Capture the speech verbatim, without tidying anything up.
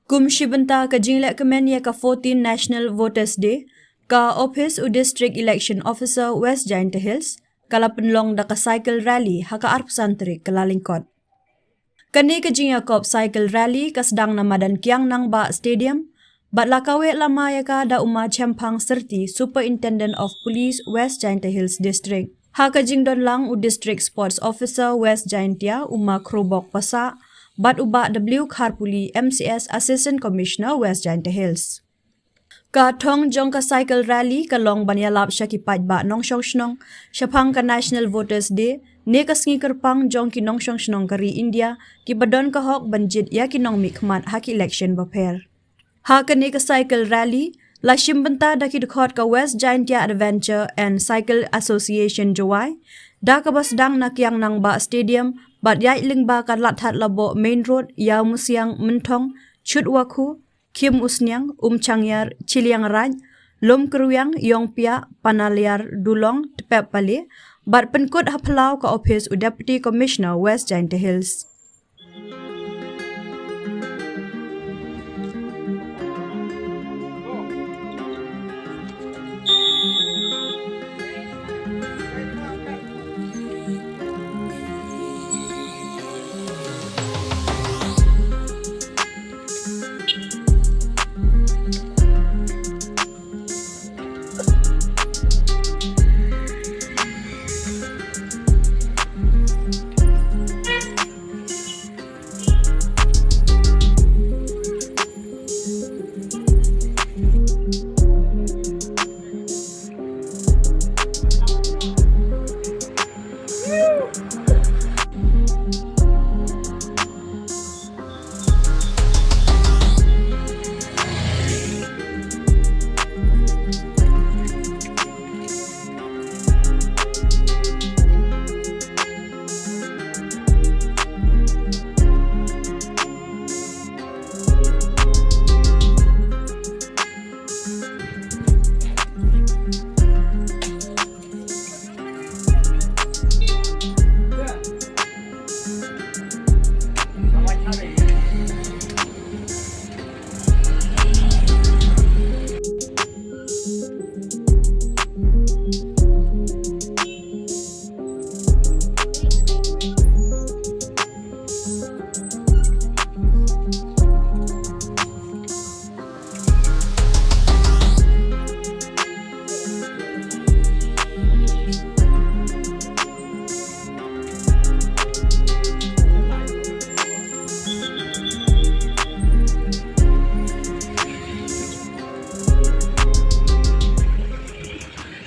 Kum shi bynta ka jingleh kmen ïa ka fourteen National Voters Day, ka Office u District Election Officer West Jaintia Hills ka la pynlong da ka cycle rally ha ka arphew san tarik Kyllalyngkot. Kane ka jingïakop cycle rally ka sdang na madan Kiang Nangbah Stadium, bad la kaweh lama ïa ka da u Ma Chemphang Syrti, Superintendent of Police, West Jaintia Hills District. Ha ka jingdon lang u District Sports Officer West Jaintia, u Ma Khrobok Passah, bad u Bah W Kharpuli, M C S Assistant Commissioner, West Jaintia Hills. Ka thong jong ka cycle rally ka long ban ïalap sha ki paidbah nongshong shnong shaphang ka National Voters Day, ne ka sngi kyrpang jong ki nongshong shnong ka ri India, ki ba don ka hok ban jied ïa ki nongmihkhmat ha ki election bapher. Ha kane ka cycle rally, la shim bynta da ki dkhot ka West Jaintia Adventure and Cycle Association Jowai, da kaba sdang na Kiang Nangbah Stadium, bad ïaid lyngba ka Lathad Laboh Main Road, Ïawmusiang, Mynthong, Chutwakhu, Khim Usniang, Umchangïar, Chilliangraij, Lumkyrwiang, Ïongpiah, Panaliar, Dulong, Tpep Pale, bad pynkut ha phyllaw ka office u Deputy Commissioner West Jaintia Hills.